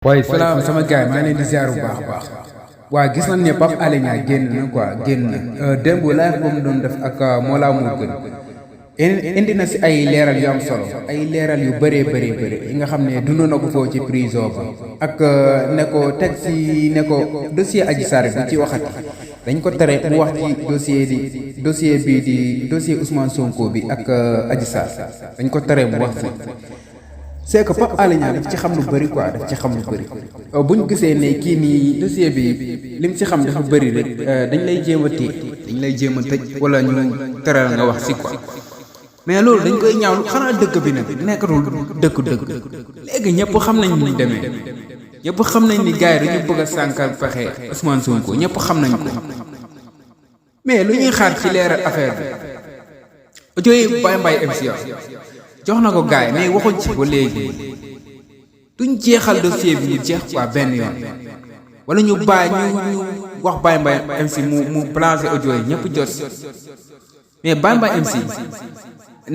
waaye salaam sama gars yi maa ngi leen di ziar bu baax a baax waa gis nañ ne Pape Alé Niang génn na quoi génn na démb live boobu mu doon def ak Mollah Morgun indi na si ay leeral yu am solo ay leeral yu bëree bëri yi nga xam ne dund na ko foofu ci prison ba ak ne ko teg si ne ko dossier Adji Sarr bi ci waxati dañ ko tere mu wax ci dossier bii di dossier Ousmane Sonko bi ak Adji Sarr dañ ko tere mu wax si c'est que Pape Alé Niang daf ci xam lu bëri quoi daf ci xam lu bëri bu ñu gisee ne kii nii dossier bi lim ci xam dafa bëri rek dañ lay jéem a téye dañ lay jéem a tëj wala ñu teral nga wax si quoi mais loolu dañ koy ñaawlu xanaa dëkk bi nag nekkatul dëkk léegi ñëpp xam nañ ni demee ñëpp xam nañ ni gars yi dañu bëgg a sànkal pexe Ousmane Sonko ñëpp xam nañ ko mais lu ñuy xaar ci leeral affaire bi audio yi Baye MC jox na ko gaay mais waxuñ ci ba léegi duñ jeexal dossier bi ñu jeex quoi benn yoon wala ñu bàyyi ñu wax Baye MC mu balancé audio yi ñëpp jot mais Baye MC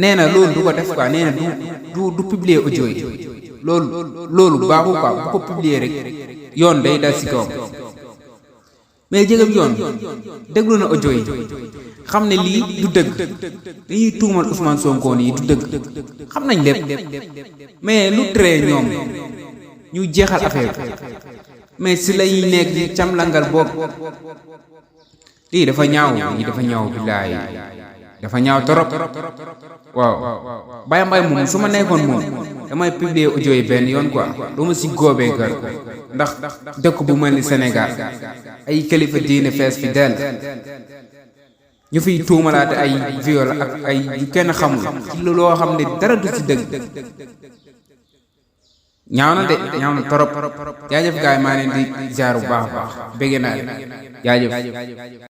nee na loolu du ko def quoi nee na du publier audio yi loolu baaxul quoi bu ko publier rek yoon day dal ci kaw mais jégam yoon déglu na audio yi xam ne lii du dëgg dañuy tuumal Ousmane Sonko nii du dëgg xam nañ lépp mais lu tere ñoom ñu jeexal affaire bi mais si lay nekk di camlangal boobu lii dafa ñaaw billaay dafa ñaaw torop waaw Baye moom su ma nekkoon moom damay publier audio yi benn yoon quoi doo ma si góobee kër ndax dëkk bu mel ni Sénégal ay kilifa diine fees fi dell ñu fiy tuumalaate ay viol ak ay yu kenn xamul ci loo xam ne dara du ci dëgg ñaaw na torop jaajëf gaay maa leen di jaar bu baax bëgg naa jaajëf